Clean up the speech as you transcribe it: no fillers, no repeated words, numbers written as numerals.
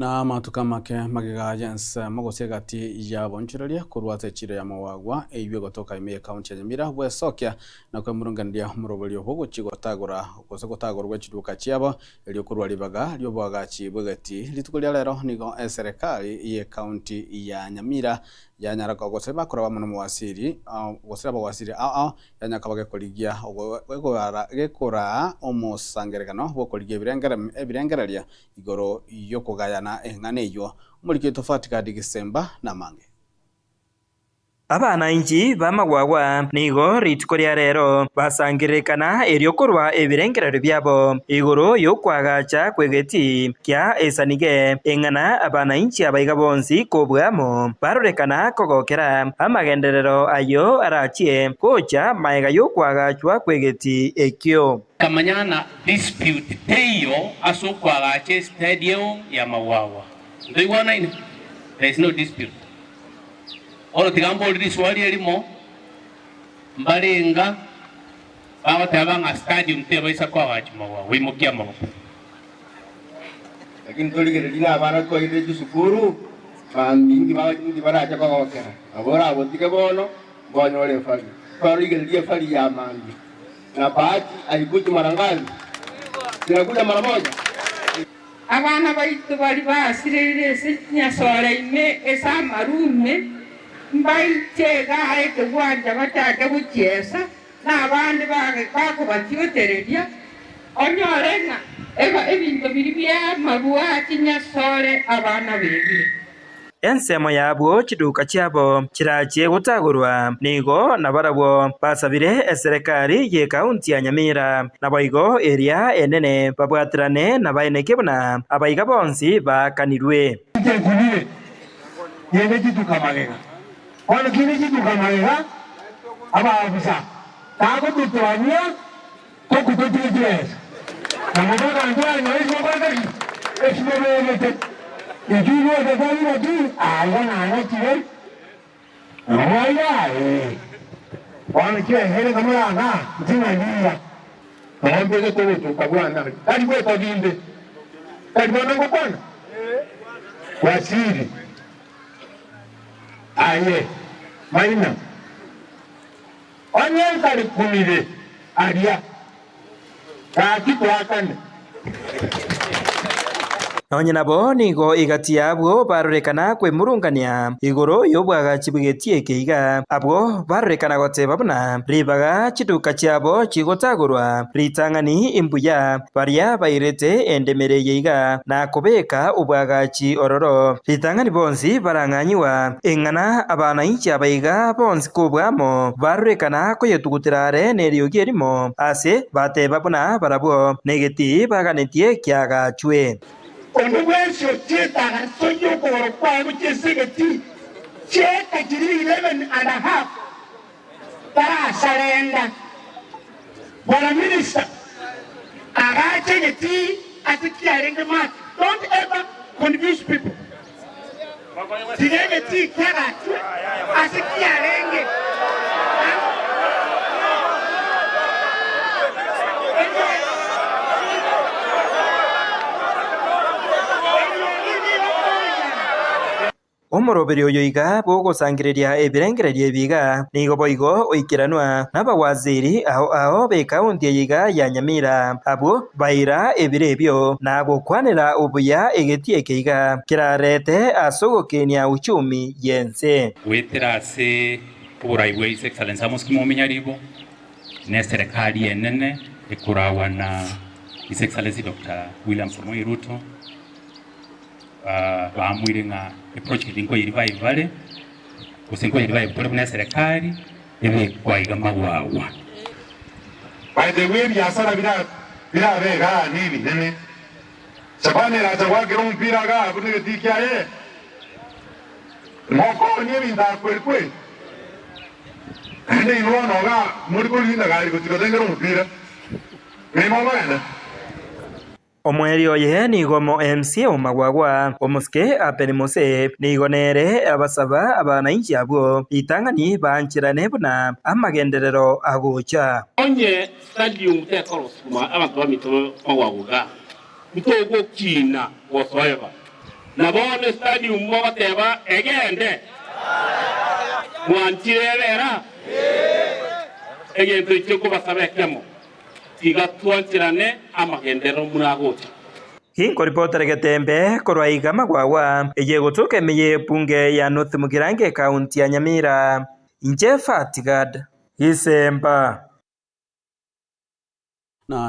Na amatuko amake magega y'ensemo gose egati y'abonchoreria korwa ase echiro ya Mawagwa eyio egotoka ime y'ecounty ya Nyamira gwesokia na kwemurunganeria omoroberio bw'ogochia gotagora gose gotagorwa chiduka chiabo erio korwa ribaga ri'oboagachi bw'egeti Rituko ria rero nigo eserekari y'ecounty ya Nyamira yanyara gose bakoraba amo nomowasiri gose abawasiri ao ao yanyara koba gekorigia gekoraa omosangererekano bw'okorigia ebirengererio Igoro y'okogayana eng'ana eyio, omoriki oito Fatikadi Gisemba namange. Abanainchi b'amagwagwa nigo rituko ria rero basangererekana erio korwa ebirengererio biabo igoro y'okoagacha kw'egetii kia esanige, eng'ana abanainchi abaiga bonsi kobua amo barorekana kogokera amagenderero ayio arachie gocha magega y'okoagachwa kw'egetii ekio. Nkamanya ng'a dispute teiyo ase okoagacha estadium ya Magwagwa. Ntoigwanaine? There is no dispute. Bono tiga mbori riswali erimo, mbarenga bagoteba ng'a stadium tebaisa koagachwa Magwagwa? Imokia amaboko. Lakini torigereria na abana twairire chisukuru, mambia inki ba inki barache kogokera? Nabo orabotige bono, mbonyore efari. Twarigereria efari ya mambia. Na bahati haikuji mara ngapi? Zinakuja mara moja. Abana baito baria basireire ase chinyasore ime ase amaru ime, mbaiche igaa ekegwancha bachake gochiesa, na abande bakobatiotereria, onyore ng'a ebinto biria bi'amarua a chinyasore abana bebire. Ensemo y'abwo chiduka chiabo chirachie gotagorwa, nigo nabarabwo basabire eserekari y'ekaunti ya Nyamira, naboigo eria enene babwaterane nabaeneke buna abaiga bonsi baakanirwe. Inche nkunire kende chituka magega. Bono kinde chituka magega, abaofisa bagototoania tokutotige chibesa, na mono abanto banyore eki bakorete ki? Eki mobegete. Inki gocha kwabina ki? Aiga nanachire nabo aiga ee. Bono chibesa ere nkamoranga nching'anira. Nabo mbegete ogotoka bwane aria, tari gwetogia inde, tari bono ngokwana Wasiri aye maina. Onye nkarikumire aria, gaki toakane. Nonye nabo nigo egati y'abwo barorekana kwemurungania igoro y'obwagachi bw'egetii eke iga, abwo barorekana goteba buna ribaga chiduka chiabo chigotagorwa ritang'ani imbuya baria bairete endemero eye iga na kobeka obwagachi ororo ritang'ani bonsi barang'anyigwa eng'ana abanainchi aba iga bonsi Kobua amo, barorekana koyetugutera are neriogi erimo, ase bateba buna barabwo negetii baganetie kiagachwe. Onde bwensi ochiete agasoyia okogoro kwaye gochia ase egetii chi'eka chiria eleven and a half tarasarenda. Bwana Minister, agache egetii ase kiarenge mark, don't ever confuse people. Tiga egetii kiagachwe ase kiarenge. Omoroberi oyo iga bw'ogosangereria ebirengererio ebi iga nigo boigo oikeranwa nabawaziri ao ao b'ekaunti eye iga ya Nyamira, abwo Baira ebiro ebio, na gokwanera obuya egetii eke iga kerarete ase ogokenia uchumi y'ense. Goetera ase oborai bwa His Excellency Amos Kimomi Nyaribo na eserekari enene ekoragwa na His Excellency Doctor William Samoei Ruto, baamuire ng'a eproject nkoye revive bare, gose nkoye revive tore buna eserekari, ebekwa iga magwagwa. By the way ebiasara birabe igaa nebinene. Shabana eracha goakera omopira igaa buna egetii kiaye. Mokoonia ebinto aa kweri kweri. Naende inwe bono igaa mori korinda gari gochia gotengera omopira. Ng'ai mokogenda? Omoerio oye nigo omo MC omagwagwa, omosike Abel Mose, nigo nere abasaba abanainchi abwo ritang'ani baancherane buna amagenderero agocha. Onye stadium tekorosuguma abanto baminto magwagwa iga, ntogokina gosoeba. Na bono estadium mogoteba egende, mwanchire ebera? Egento ekio nkobasaba ekemo, tiga twancherane amagenderero buna agocha. Ginkoripotera Getembe korwa iga Magwagwa, eye egotoka ime y'ebunge ya North Mugirango ekaunti ya Nyamira. Inche Fatigad Gisemba. Na.